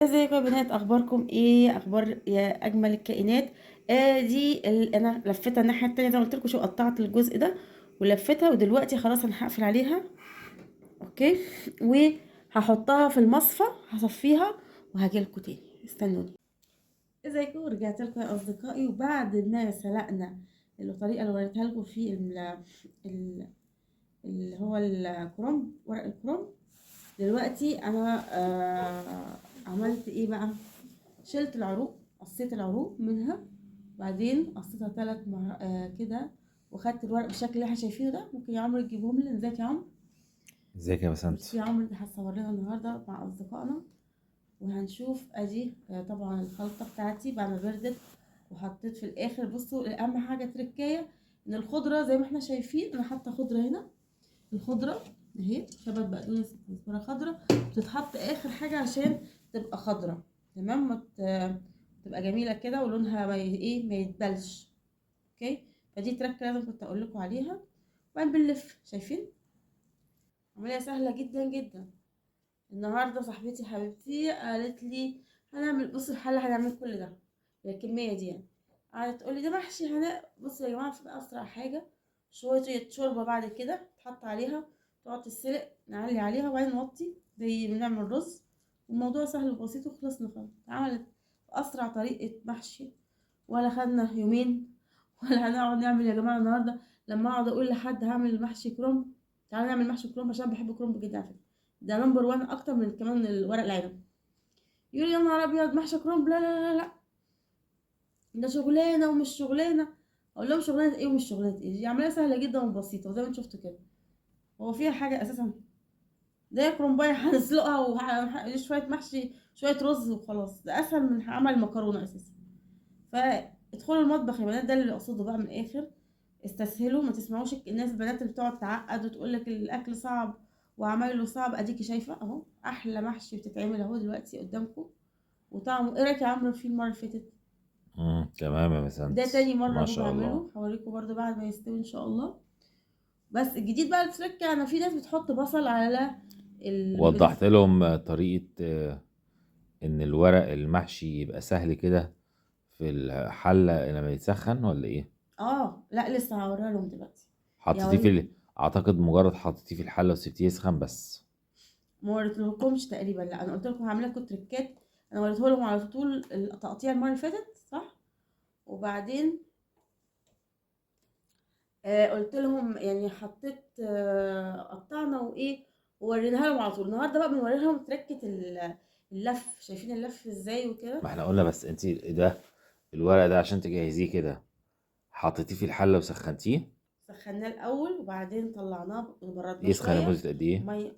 ازيكم يا بنات؟ اخباركم ايه؟ اخبار يا اجمل الكائنات. دي انا لفيتها الناحية التانية زي ما قلت لكم. شو قطعت الجزء ده ولفيتها، ودلوقتي خلاص انا هقفل عليها. okay، وهحطها في المصفى، هصفيها وهاجي لكم تاني، استنوني. ازيكم؟ رجعت لكم يا اصدقائي. وبعد ما سلقنا الطريقة اللي وريتها لكم في اللي هو الكرنب، ورق الكرنب، دلوقتي انا عملت ايه بقى؟ شلت العروق، قصيت العروق منها، وبعدين قصيتها 3 كده، وخدت الورق بالشكل اللي احنا شايفينه ده. ممكن يا عمرو تجيبهم لي. ازيك يا عمرو؟ ازيك يا بسنت؟ يا عمرو انت هتصور لنا النهارده مع اصدقائنا، وهنشوف ادي طبعا الخلطة بتاعتي بعد ما بردت وحطيت في الاخر. بصوا، اهم حاجة تركايه ان الخضرة زي ما احنا شايفين، انا حاطه خضرة هنا، الخضرة اهي شبت بقدونس كزبره خضرة، بتتحط اخر حاجة عشان تبقى خضرة، تمام؟ ما تبقى جميلة كده ولونها ما ايه، ما يتبلش. okay، فدي تركه لازم كنت اقول لكم عليها. وبعدين بنلف، شايفين؟ عملية سهلة جدا جدا. النهارده صاحبتي حبيبتي قالت لي هنعمل، بصوا الحلة هنعمل كل ده الكمية دي يعني، قعدت تقول لي ده محشي بصوا يا جماعة، في اسرع حاجة شوية شوربة بعد كده تحط عليها، تقعد تتسلق، نعلي عليها وبعدين نوطي زي ما بنعمل رز. الموضوع سهل وبسيط وخلصنا خالص. عملت اسرع طريقه محشي، ولا خدنا يومين ولا هنقعد نعمل يا جماعة. النهارده لما اقعد اقول لحد هعمل محشي كرنب، تعالى نعمل محشي كرنب عشان بحب كرنب جدا على فكرة، ده number 1 اكتر من كمان الورق العنب. يقول لي يا نهار ابيض محشي كرنب، لا لا لا لا ده شغلانة ومش شغلانة. اقول لهم شغلانة ايه ومش شغلانة ايه؟ دي عملية سهلة جدا وبسيطة، وزي ما انتم شفتوا كده هو فيها حاجة اساسا. ده كرنبايه هنسلقها وشوية محشي شوية رز وخلاص، ده اسهل من عمل مكرونه اساسا. فادخلوا المطبخ يا بنات، ده اللي اقصده بقى من الاخر. استسهلوا، ما تسمعوش الناس البنات اللي بتقعد تعقد وتقول لك الاكل صعب وعمايله صعب. اديكي شايفه اهو احلى محشي بتتعمل اهو دلوقتي قدامكم، وطعمه ايه رايك يا عمرو فيه المرة اللي فاتت؟ تمام يا بسنت، ده تاني مرة ما شاء الله. بعمله، هوريكم برده بعد ما يستوي ان شاء الله. بس الجديد بقى التركة، انا في ناس بتحط بصل على وضحت لهم طريقه ان الورق المحشي يبقى سهل كده في الحلة لما يتسخن ولا ايه؟ لا لسه هوريها لهم دلوقتي. حطيتيه في اعتقد مجرد حطيتيه في الحلة وسبتيه يسخن بس. ما وريتلكمش تقريبا، لا انا قلت لكم هعمل لكم تريكات، انا وريته لهم على طول التقطيع المرة اللي فاتت صح؟ وبعدين قلت لهم يعني حطيت قطعنا وايه ووريناها لهم على طول. النهارده بقى بنوري لهم تركه اللف، شايفين اللف ازاي وكده. ما احنا قلنا بس انت ده الورق ده عشان تجهزيه كده حطيتيه في الحلة وسخنتيه. سخناه الاول وبعدين طلعناه وبردناه. يسخن لمدة قد ايه؟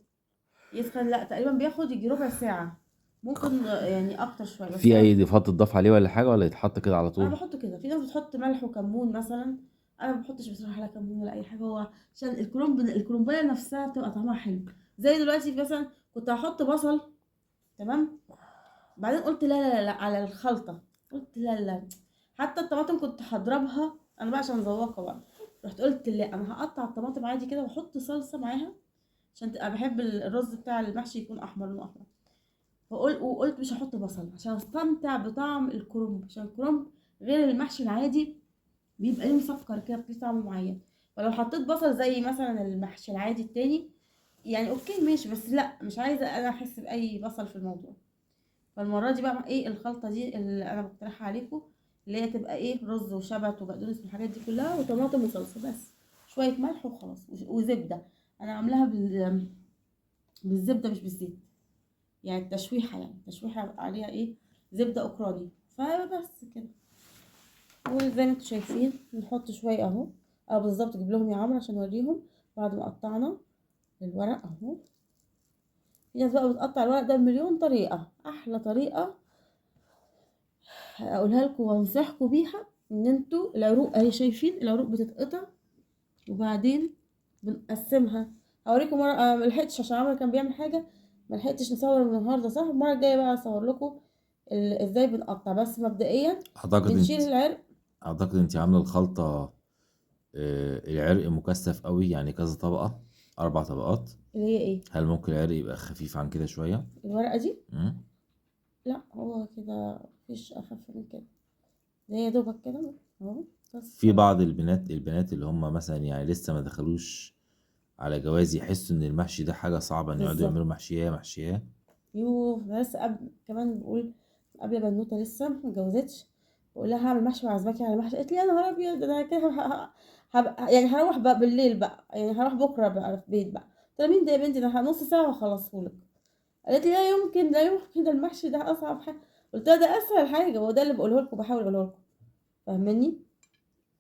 يسخن لا تقريبا بياخد يجي ربع ساعة، ممكن يعني اكتر شوية. بس في اي اضافات تضاف عليه ولا حاجة، ولا يتحط كده على طول؟ انا بحطه كده. في ناس بتحط ملح وكمون مثلا، انا ما بحطش بصراحة لا كمون ولا اي حاجة، هو عشان الكرنب الكرنبايه نفسها بتبقى طعمها حلو. زي دلوقتي مثلا كنت هحط بصل، تمام، بعدين قلت لا لا لا على الخلطة، قلت لا لا، حتى الطماطم كنت هضربها انا بقى عشان ذواقه بقى، رحت قلت لا انا هقطع الطماطم عادي كده واحط صلصه معاها عشان تبقى بحب الرز بتاع المحشي يكون احمر لونه احمر. وقلت مش هحط بصل عشان استمتع بطعم الكرنب، عشان الكرنب غير المحشي العادي بيبقى ليه مسكر كده، ليه طعم معين. فلو حطيت بصل زي مثلا المحشي العادي التاني يعني okay ماشي، بس لا مش عايزه انا احس باي بصل في الموضوع. فالمره دي بقى ايه الخلطة دي اللي انا بقترحها عليكم، اللي هي تبقى ايه رز وشبت وبقدونس والحاجات دي كلها وطماطم وصلصه بس، شوية ملح وخلاص، وزبده. انا عاملاها بالزبده مش بالزيت، يعني التشويحه، يعني التشويحه عليها ايه زبدة اوكراني. فبس كده، وزي ما انتم شايفين نحط شوية اهو، بالظبط. جيب لهم يا عمرو عشان اوريهم بعد ما قطعنا الورق اهو. في ناس بقى بتقطع الورق ده بمليون طريقه، احلى طريقه اقولها لكم وانصحكم بيها ان انتوا العروق اهي، شايفين العروق بتتقطع وبعدين بنقسمها. هوريكم مرة، انا ملحقتش عشان عمرو كان بيعمل حاجة ملحقتش نصور النهارده صح؟ المرة الجاية بقى اصور لكم ازاي بنقطع. بس مبدئيا بنشيل العرق. اعتقد انت عامله الخلطة العرق مكثف قوي، يعني كذا طبقه، 4 طبقات. اللي هي ايه؟ هل ممكن العرق يبقى خفيف عن كده شوية؟ الورقة دي؟ لا هو كده مفيش اخف من كده، ده يا دوبك كده اهو بس. في بعض البنات اللي هم مثلا يعني لسه ما دخلوش على جواز يحسوا ان المحشي ده حاجة صعبة، ان يقعدوا بالظبط. يعملوا محشيه محشيه. يوه بس كمان بقول قبل بنوته لسه ما اتجوزتش، بقول لها هعمل محشي وعزمك على محشي، قالت لي يا نهار ابيض ده انا كده هبقى يعني هروح بقى بالليل بقى، يعني هروح بكره بقى في البيت بقى. قلت لها مين ده يا بنتي، ده نص ساعة وخلصهولك. قالت لي لا يمكن، لا يمكن، ده المحشي ده اصعب حاجة. قلت لها ده اسهل حاجة، وده اللي بقوله لكم، بحاول اقوله لكم، فاهماني؟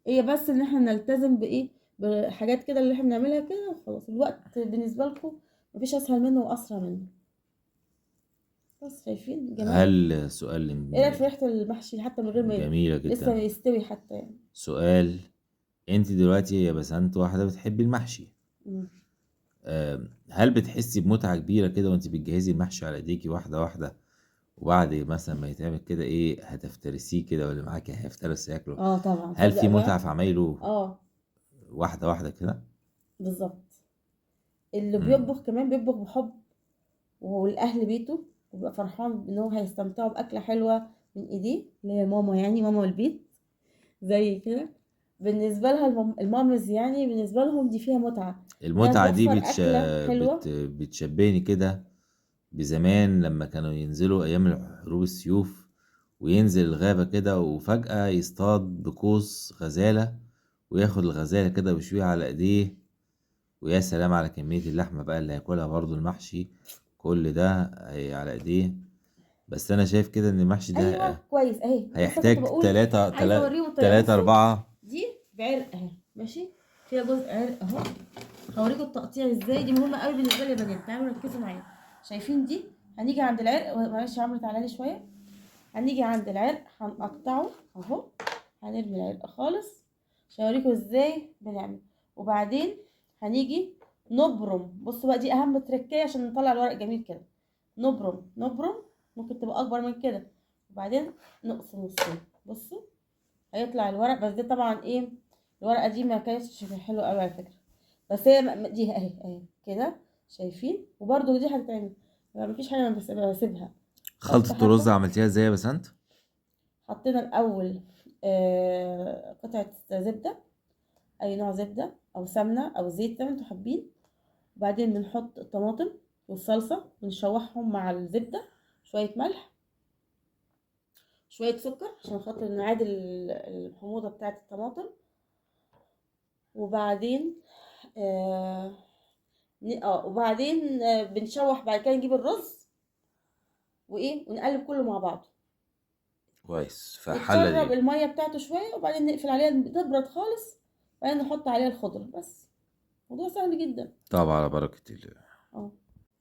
هي بس ان احنا نلتزم بايه، بحاجات كده اللي احنا بنعملها كده وخلاص. الوقت بالنسبة لكم مفيش اسهل منه واسرع منه. بس شايفين جمال؟ هل سؤال ايه رايك في ريحه المحشي حتى من غير ما جميلة لسه جدا. يستوي حتى يعني؟ سؤال، انت دلوقتي يا بسنت واحدة بتحبي المحشي، هل بتحسي بمتعه كبيرة كده وانت بتجهزي المحشي على ايديكي واحدة واحدة، وبعد مثلا ما يتعمل كده ايه هتفترسيه كده، واللي معاكي هيفترس ياكله؟ اه طبعا. هل في تصدق بقى؟ متعه في عمايله واحدة واحدة كده؟ بالظبط. اللي بيطبخ كمان بيطبخ بحب والاهل بيته، وبيبقى فرحان ان هو هيستمتعوا باكله حلوة من ايديه، اللي هي ماما يعني، ماما البيت زي كده. بالنسبة لها المامز يعني بالنسبة لهم دي فيها متعه. المتعة دي توفر أكلة حلوة. بتشبهني كده بزمان لما كانوا ينزلوا ايام حروب السيوف، وينزل الغابة كده وفجأة يصطاد بقوس غزالة، وياخد الغزالة كده ويشويها على ايديه، ويا سلام على كمية اللحمة بقى اللي هياكلها برضو المحشي كل ده على ايديه. بس انا شايف كده ان المحشي ده ايوه كويس اهي، لسه كنت هيحتاج بقول تلاتة عايزه اوريهم الطريقة. تلاتة بصوا، أربعة. دي بعرق اهي، ماشي، فيها جزء عرق اهو. هوريكم التقطيع ازاي، دي مهمة قوي بالنسبة لي يا بنات، تعالوا ركزوا معايا. شايفين دي؟ هنيجي عند العرق، معلش يا عمرو تعالى لي شوية. هنيجي عند العرق هنقطعه اهو، هنرمي العرق خالص عشان اوريكم ازاي بنعمل. وبعدين هنيجي نبرم، بصوا بقى دي اهم تركايه عشان نطلع الورق جميل كده. نبرم نبرم، ممكن تبقى اكبر من كده، وبعدين نقص نصين. بصوا هيطلع الورق، بس دي طبعا ايه، الورقة دي ما كانتش حلوة قوي على فكرة، بس هي دي اهي اهي كده شايفين. وبرده دي هتتعمل، مفيش حاجة انا بسيبها. خلطه الرز عملتيها ازاي يا بسنت؟ حطينا الاول قطعه زبدة، اي نوع زبدة او سمنه او زيت زي ما انتوا حابين. وبعدين بنحط الطماطم والصلصه ونشوحهم مع الزبدة، شوية ملح شوية سكر عشان خاطر نعادل الحموضة بتاعه الطماطم. وبعدين وبعدين بنشوح. بعد كده نجيب الرز وايه، ونقلب كله مع بعضه كويس في حله نشرب دي المية بتاعته شوية، وبعدين نقفل عليها تبرد خالص، وبعدين نحط عليها الخضرة. بس موضوع سهل جدا. طبعا على بركة الله.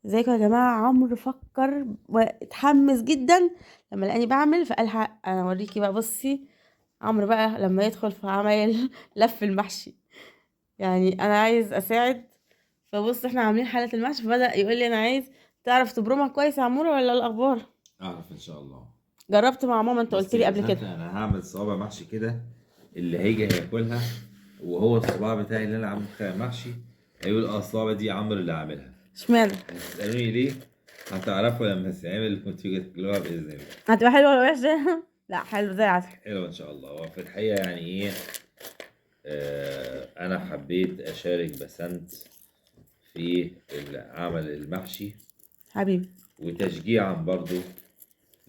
ازيكم يا جماعة؟ عمرو فكر واتحمس جدا لما لقاني بعمل، فقال انا اوريكي بقى. بصي عمرو بقى لما يدخل في عمايل لف المحشي، يعني انا عايز اساعد، فبص احنا عاملين حله المحشي، فبدا يقول لي انا عايز تعرف تبرمها كويس يا عموره ولا الاخبار؟ اعرف ان شاء الله. جربت مع ماما، انت قلت لي قبل بصي يا كده. بسنت، انا هعمل صوابع محشي كده، اللي هيجي هياكلها وهو الصباع بتاعي اللي انا عامله بتاع محشي هيقول الصوابع دي عمرو اللي عاملها. اشمعنى؟ هتسالوني ليه؟ هتعرفوا لما تتعمل وتيجي تاكلوها باذن الله. هتبقى حلوة ولا وحشة؟ لا حلو زي العسل. حلو ان شاء الله. وفي الحقيقة يعني ايه، انا حبيت اشارك بسنت في عمل المحشي حبيبي، وتشجيعا برضو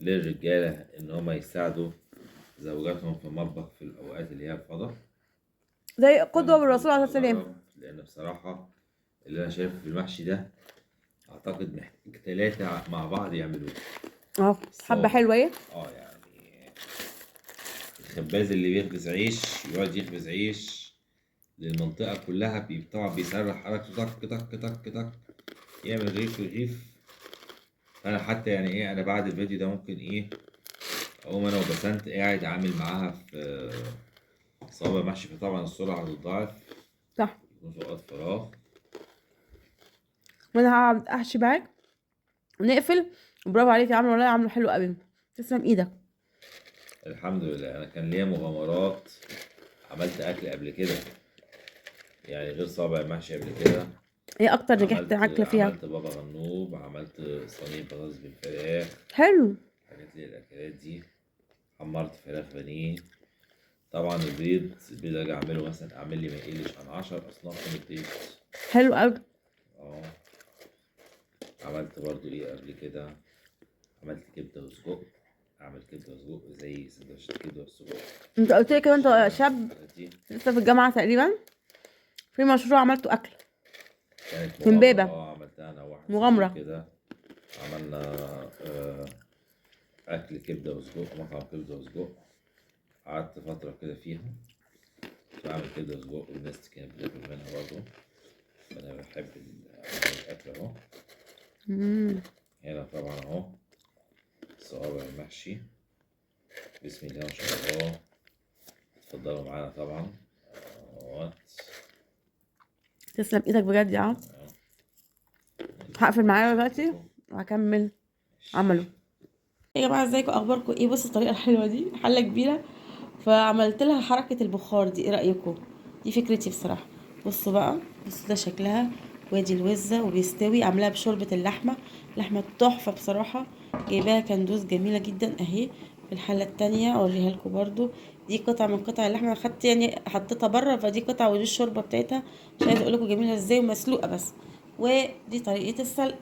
للرجاله ان هم يساعدوا زوجاتهم في المطبخ في الاوقات اللي هي الفضاء، زي قدوة بالرسول عليه الصلاة والسلام. لان بصراحة اللي انا شايفه في المحشي ده اعتقد محتاج 3 مع بعض يعملوه. حبه حلوة ايه؟ يعني الخباز اللي بيخبز عيش يقعد يخبز عيش للمنطقة كلها، طبعا بيسرح حركته تك تك تك تك، يعمل رغيف رغيف. انا حتى يعني ايه، انا بعد الفيديو ده ممكن ايه اقوم انا وبسنت قاعد عامل معاها في صوابع محشي، فطبعا السرعة هتتضاعف، صح، يكون في اوقات فراغ. وانا هقعد احشي معاك ونقفل. برافو عليك يا عمرو، والله عامله حلو قوي، تسلم ايدك. الحمد لله. انا كان ليا مغامرات، عملت اكل قبل كده يعني غير صوابع محشي قبل كده. ايه اكتر نجحت اكله فيها؟ عملت بابا غنوب، عملت صينية بطاطس بالفراخ. حلو. الحاجات اللي هي الاكلات دي. حمرت فراخ بانيه. طبعا البيض اجي اعمله مثلا، اعمل لي ما يقلش عن 10 اصناف من البيض. حلو قوي. اه عملت برضو ايه قبل كده، عملت كبده وسجق. اعمل كبده وسجق زي سندوتشات كبده والسجق. انت قلت لي كمان انت الشارع شاب والحاجات دي. لسه في الجامعة تقريبا، في مشروع عملته اكل كانت في مغامرة. امبابة. اه عملتها انا وواحد صديق مغامرة. كده. عملنا اكل كبده وسجق، مطعم كبده وسجق. قعدت فترة كده فيها، كنت بعمل كبده وسجق والناس كانت بتاكل منها برضو. فانا بحب الاكل اهو. هنا طبعا اهو صوابع المحشي، بسم الله ما شاء الله. اتفضلوا معانا طبعا اهوت. تسلم ايدك بجد يا عم. هقفل معايا دلوقتي وهكمل عمله. يا جماعة ازيكم، اخباركم ايه؟ بصوا الطريقة الحلوة دي، حله كبيرة فعملت لها حركة البخار دي، ايه رايكم؟ دي فكرتي بصراحة. بصوا بقى، بصوا ده شكلها، وادي الوزه وبيستوي. عاملاها بشوربه اللحمة، لحمه تحفة بصراحة، جايباها كندوز جميلة جدا اهي. في الحلة التانية اوريها لكم برضو، دي قطعه من قطع اللحمة، انا خدت يعني حطيتها بره، فدي قطعه ودي الشوربة بتاعتها. مش عايزه اقول لكم جميلة ازاي، ومسلوقه بس. ودي طريقه السلق.